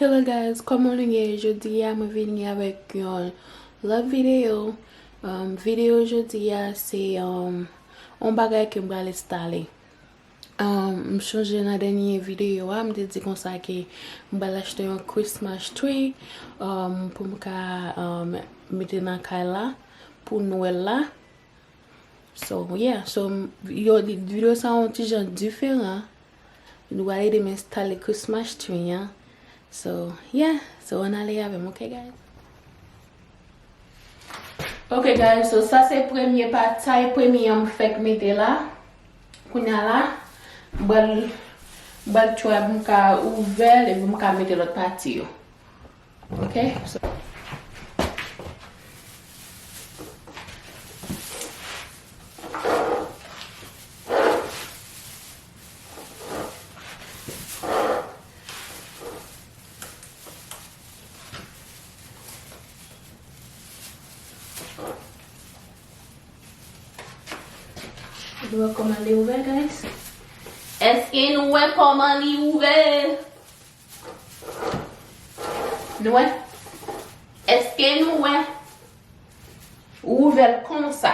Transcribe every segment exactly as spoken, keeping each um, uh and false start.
Hello guys, kòman nou ye? Jodi a mwen vini avèk yon lòt videyo. Um, videyo jodi a se um, yon bagay ke m pral enstale. Um, m chonje nan dènye videyo a, m te di konsa ke m pral achte yon Christmas tree um, pou m ka um, mete nan kay la pou Nwèl la. So, yeah, so, m- yo, videyo sa yon ti jan diferan. Nou pral ede m enstale Christmas tree an. So, yeah, so ann ale avè m, ok, guys? Ok, guys, so sa se premye patay, premye an m fèk mete la. Kounye a la, m pral, m pral try pou m ka ouvè l epi m ka mete lòt pati yo. Ok, so. Nou wè kòman li ouvè, guys? Èske nou wè kòman li ouvè? Nou wè? Èske nou wè? Ou ouvè l konsa.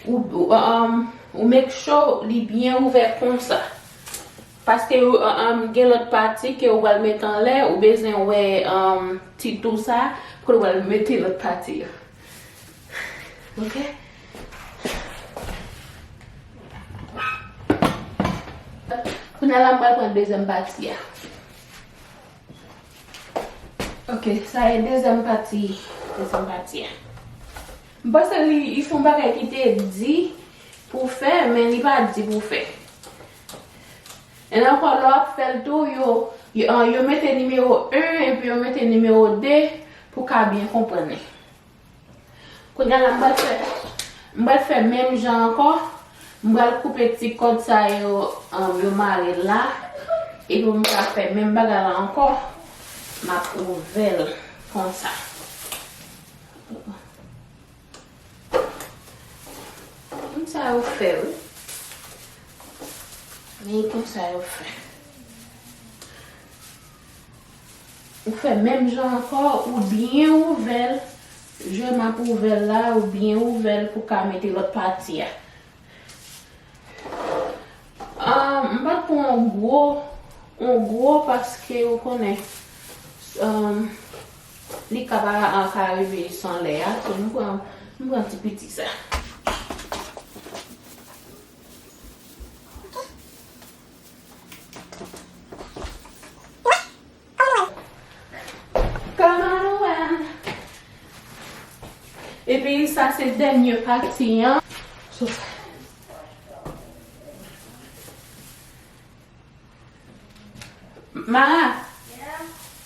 Ou, ou, um, ou make sure li byen ouvè konsa. Paske ou, um, gen lòt pati ke ou pral mete anlè, ou bezwen wè um, ti tou sa, pou ou pral mete lòt pati a. Ok? Kounye a la, m pral pran dezyèm pati a. Ok, sa e dezyèm pati, dezyèm pati a. M panse li, li se yon bagay ki te di pou fè, men li pa di pou fè. E ankò, lè w ap fè l tou, yo, yo, yo mete nimewo en epi yo mete nimewo de pou w ka byen konprann li. Kounye a la, m pral fè, m pral fè menm jan ankò. M pral koupe ti kòd sa yo, um, yo mare la. Epi m pral fè menm bagay la ankò. M ap ouvè l konsa. Konsa yo fè, wi. Men konsa yo fè. Ou fè menm jan ankò, ou byen ouvè l. Jan m ap ouvè l la, ou byen ouvè l pou ka mete lòt pati a. Ah, m pa t pran yon gwo, yon gwo paske ou konnen, um, li ka pa, ah, ka rive san lè a. So, m pran, m pran ti piti sa. Kòman nou wè? Epi sa se dènye pati an. So, Mara,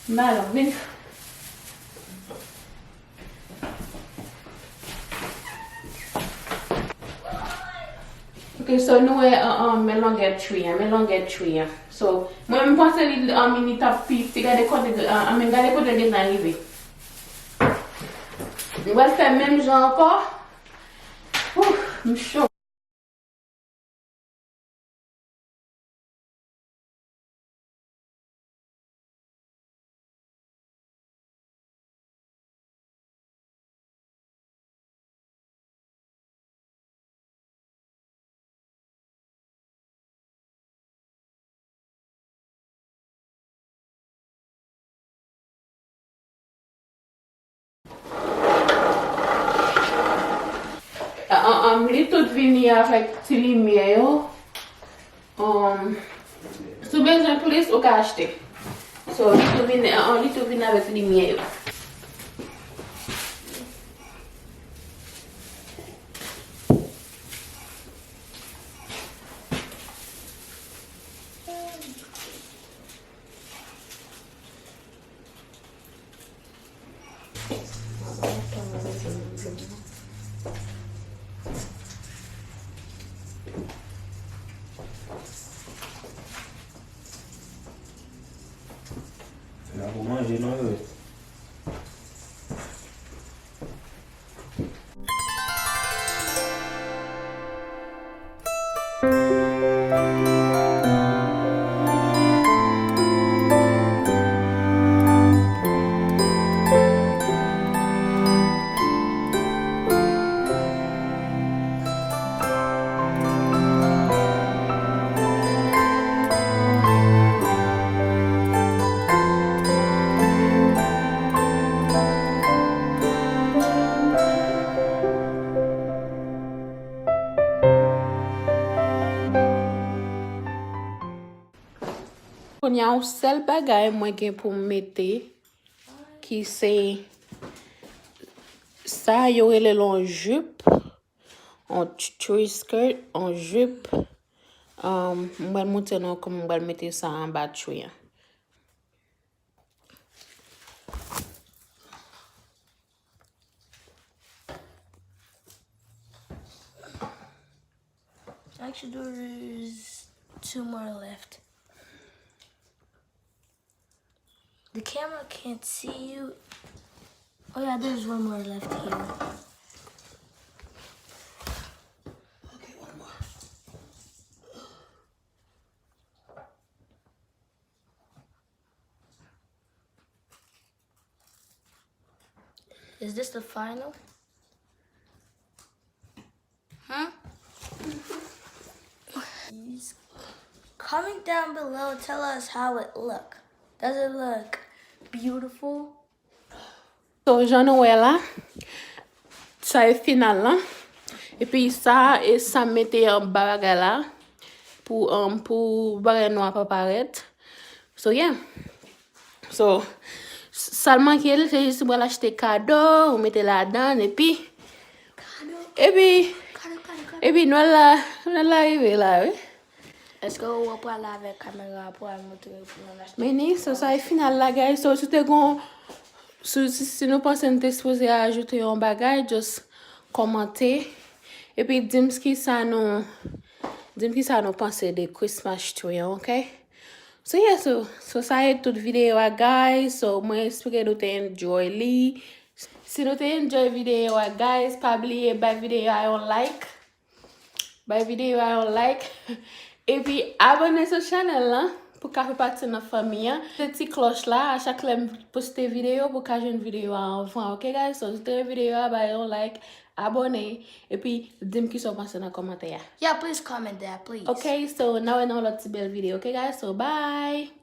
Mara, vin. Ok, so nou wè, uh, uh, men longè tree an, men longè tree an. So, mwen, m panse li, um, li t ap pi, ti gade kote, uh, I mean, gade kote l gentan rive. M pral fè menm jan ankò. Ouf, m cho. An, an, an, li tout vini avèk ti limyè yo. Um, si w bezwen plis, ou ka achte. So, li tou vin, uh, uh, li tou vin avèk limyè yo. Se la pou manje non yo ye. Yon sèl bagay mwen gen pou m mete, ki se sa yo rele l yon jip, yon tree skirt, yon jip. Um, m pral montre nou kòman m pral mete sa anba tree an. Actually, there's two more left. The camera can't see you. Oh yeah, there's one more left here. Okay, one more. Is this the final? Huh? Comment down below, tell us how it look. Does it look beautiful? So, jan nou wè la, sa e final lan. Epi sa e sa m mete anba bagay la pou, um, pou bagay nou a pa parèt. So, yeah. So, s- sa l manke l, se jis ou pral achte kado, ou mete ladan, epi, epi, epi Nwèl la, Nwèl la rive la, wi. Èske ou pral avèk kamera pou al montre pou nou achte? Meni, so sa e final la, guys. So, si te gon, si, si, si nou panse n te sipoze ajoute yon bagay, just kòmante. Epi, di m ki sa nou, di m ki sa nou panse de Christmas tree an, ok? So, yeah, so, so sa e tout videyo a, guys. So, mwen espere nou te enjoy li. Si nou te enjoy videyo a, guys, pa bliye bay videyo a yon like. Bay videyo a yon like. Epi abòne sou chanèl lan pou ka fè pati nan fanmi an. Se ti klòch la, a chak lè m poste videyo pou ka jwenn videyo a anvan, ok, guys? So, si te renmen videyo a, bay yon like, abòne, epi di m kisa w panse nan kòmantè a. Yeah, please comment that, please. Ok, so, n a wè nan yon lòt ti bèl videyo, ok, guys? So, bye!